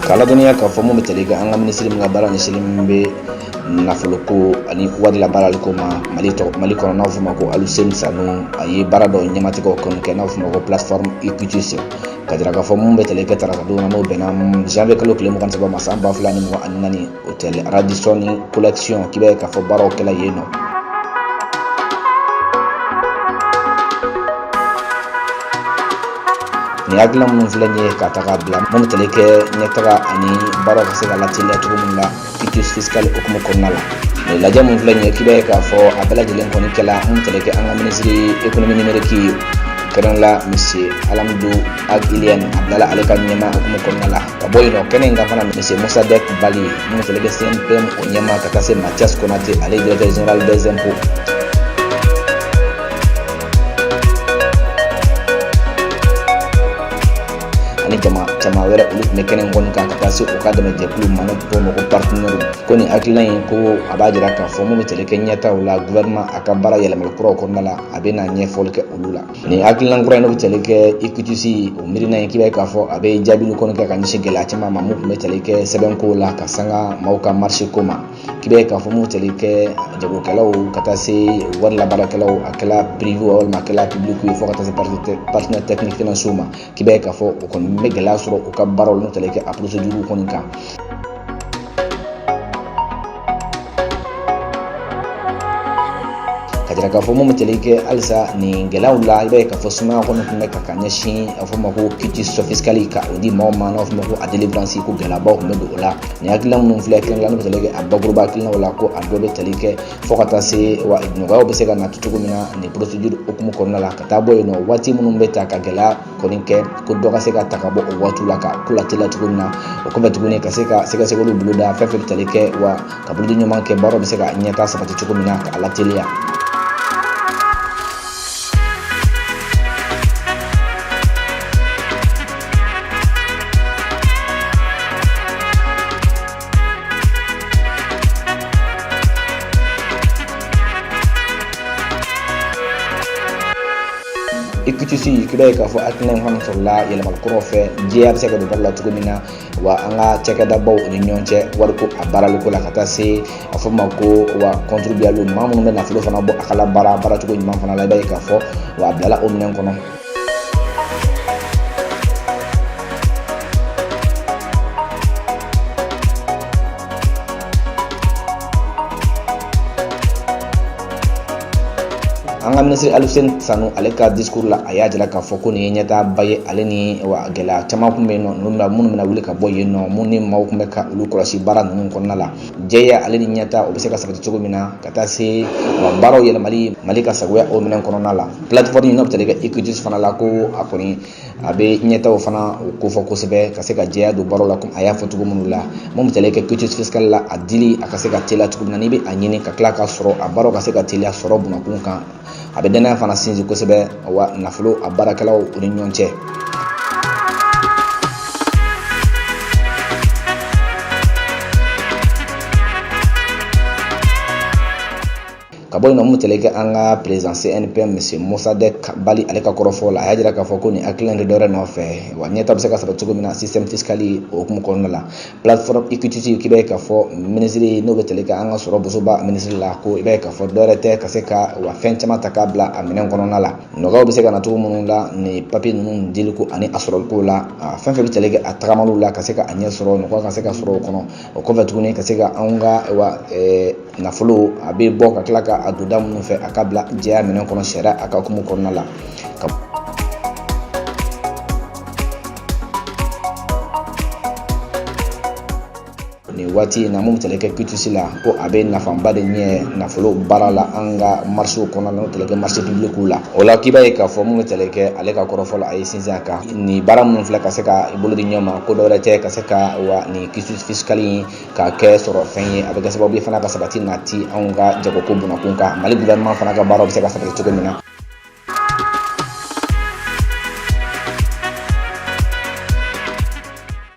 K'a ladɔnniya k'a fɔ mun bɛ tali kɛ an ka minisiri min ka baara ɲɛsinlen bɛ nafoloko ani wari labaaraliko ma Mali tɔgɔ Mali kɔnɔ, n'a bɛ f'o ma ko Aluseni Sanu, a ye baara dɔ ɲɛmatigɛw kɔni kɛ, n'a bɛ f'o ma ko plateforme e-quitus, ka jira k'a fɔ mun bɛ tali kɛ tarata don na, n'o bɛnna janvier kalo tile 23 ma san 2024, hôtel Radisson Collection, k'i b'a ye k'a fɔ baaraw kɛla yen nɔ. Nin hakilina minnu filɛ nin ye ka ta k'a bila mun bɛ tali kɛ ɲɛtaga ani baaraw ka se ka lateliya cogo min la quitus fiscal hukumu kɔnɔna la, nin lajɛ mun filɛ nin ye, k'i b'a ye k'a fɔ a bɛɛ lajɛlen kɔni kɛla mun bɛ tali kɛ an ka minisiri économie numérique kɛrɛn la, monsieur Alhamdou Ag Iyliane, a bilala ale ka ɲɛmaa hukumu kɔnɔna la. Ka bɔ yen nɔ, kɛnɛ in kan fana, monsieur Mossadeck Bally, mun bɛ tali kɛ CNPM o ɲɛmaa, ka taa se Mathias Konaté, ale ye directeur général des impôts, ani jama caman wɛrɛ, olu tun bɛ kɛnɛ in kɔni kan, ka taa se u ka dɛmɛjɛkulu ma, n'o tɔgɔ ma ko partenaire. Ko nin hakilina in, ko a b'a jira k'a fɔ mun bɛ tali kɛ ɲɛtaw la gouvernement a ka baara yɛlɛmali kuraw kɔnɔna la, a bɛ na ɲɛfɔli kɛ olu la. Nin hakilina kura in, n'o bɛ tali kɛ e-quitus, o miirina in, k'i b'a ye k'a fɔ a bɛ jaabili kɔni kɛ ka ɲɛsin gɛlɛya caman ma mun tun bɛ tali kɛ sɛbɛnko la, ka sanga maaw ka marché ko ma, k'i b'a ye k'a fɔ mun tali kɛ jagokɛlaw, ka taa se wari labaarakɛlaw, a kɛla privé walima a kɛla public ye, fo ka taa se partenaire technique financier ma, k'i b'a ye k'a fɔ o kɔni bɛ gɛlɛya sɔrɔ u ka baaraw n'o tali kɛ a procédure kɔni kan. Ka jira k'a fɔ mun bɛ tali kɛ halisa nin gɛlɛyaw la, i b'a ye k'a fɔ sumaya kɔni tun bɛ ka ɲɛsin a fɔ ma ko quitus fiscal, ka o di maaw ma, n'a fɔ ma ko a délivrance, ko gɛlɛyabaw tun bɛ don o la. Nin hakilina minnu filɛ kɛnɛ la, n'o bɛ tali kɛ a bakuruba hakilinaw la, ko a dɔ bɛ tali kɛ fo ka taa se wa nɔgɔyaw bɛ se ka na cogo min na nin procédure hukumu kɔnɔna la, ka taa bɔ yen nɔ, waati minnu bɛ ta ka gɛlɛya kɔni kɛ, ko dɔ ka se ka ta ka bɔ o waatiw la, ka ko lateliya cogo min na. O kɔfɛ tuguni, ka se ka sɛgɛsɛgɛliw boloda, fɛn fɛn bɛ tali kɛ wa ka bolodi ɲuman kɛ, baaraw bɛ se ka ɲɛtaa sabati cogo min na, ka lateliya. E-quitus, k'i b'a ye k'a fɔ hakilina in fana sɔrɔla yɛlɛmali kuraw fɛ, jɛya bɛ se ka don balo la cogo min na wa an ka cakɛdabaw ni ɲɔgɔn cɛ, wariko a baaraliko la, ka taa se a fɔ ma ko wa contribuable, maa minnu bɛ nafolo fana bɔ a ka labaara baaracogo ɲuman fana la, i b'a ye k'a fɔ wa a bilala o minɛn kɔnɔ. An ka minisiri Aluseni Sanu, ale ka discours la, a y'a jira k'a fɔ ko nin ye ɲɛtaaba ye, ale ni wa gɛlɛya caman tun bɛ yen nɔ, minnu bɛna wuli ka bɔ yen nɔ, mun ni maaw tun bɛ ka olu kɔlɔsi baara ninnu kɔnɔna la, jɛya ale ni ɲɛtaa o bɛ se ka sabati cogo min na, ka taa se wa baaraw yɛlɛmali Mali ka sagoya o minɛn kɔnɔna la. Plateforme n'o bɛ tali kɛ e-quitus fana la, ko a kɔni a bɛ ɲɛtaw fana o kofɔ kosɛbɛ, ka se ka jɛya don baaraw la, komi a y'a fɔ cogo minnu la, mun bɛ tali kɛ quitus fiscal la, a dili a ka se ka teliya cogo min na, n'i bɛ a ɲini ka tila ka sɔrɔ, a baaraw ka se ka teliya sɔrɔ bunakun kan, a bɛ danaya fana sinsin kosɛbɛ wa nafolo a baarakɛlaw u ni ɲɔgɔn cɛ. Ka bɔ yen nɔ, mun tali kɛ an ka président CNPM, monsieur Mossadek Bali, ale ka kɔrɔfɔ la, a y'a jira k'a fɔ ko nin hakilina in tɛ dɔwɛrɛ nɔfɛ wa ɲɛtaa bɛ se ka sɔrɔ cogo min na système fiscal o hukumu kɔnɔna la. Plateforme e-quitus, k'i b'a ye k'a fɔ minisiri n'o bɛ tali kɛ an ka sɔrɔ bosoba minisiri la, ko i b'a ye k'a fɔ dɔwɛrɛ tɛ ka se ka wa fɛn caman ta k'a bila a minɛn kɔnɔna la, nɔgɔyaw bɛ se ka na cogo minnu la nin papiye ninnu diliko ani a sɔrɔliko la, fɛn fɛn bɛ tali kɛ a tagamaliw la, ka se ka a ɲɛ sɔrɔ, nɔgɔya ka se ka sɔrɔ o kɔnɔ. O kɔfɛ tuguni, ka se ka anw ka wa nafolo a bɛ bɔ ka tila ka a don da minnu fɛ, a ka bila jɛya minɛn kɔnɔ sariya a ka hukumu kɔnɔna la. Nin waati in na, mun bɛ tali kɛ quitus la, ko a bɛ nafaba de ɲɛ nafolo baara la an ka marchéw kɔnɔna na, n'o tali kɛ marché publicw la. O la, k'i b'a ye k'a fɔ mun bɛ tali kɛ ale ka kɔrɔfɔ la, a ye sinsin a kan, nin baara minnu filɛ ka se ka bolo di ɲɔgɔn ma, ko dɔwɛrɛ tɛ ka se ka wa nin quitus fiscal in k'a kɛ sɔrɔ fɛn ye, a bɛ kɛ sababu ye fana ka sabati nati anw ka jagoko bunakun kan, Mali gouvernement fana ka baaraw bɛ se ka sabati cogo min na.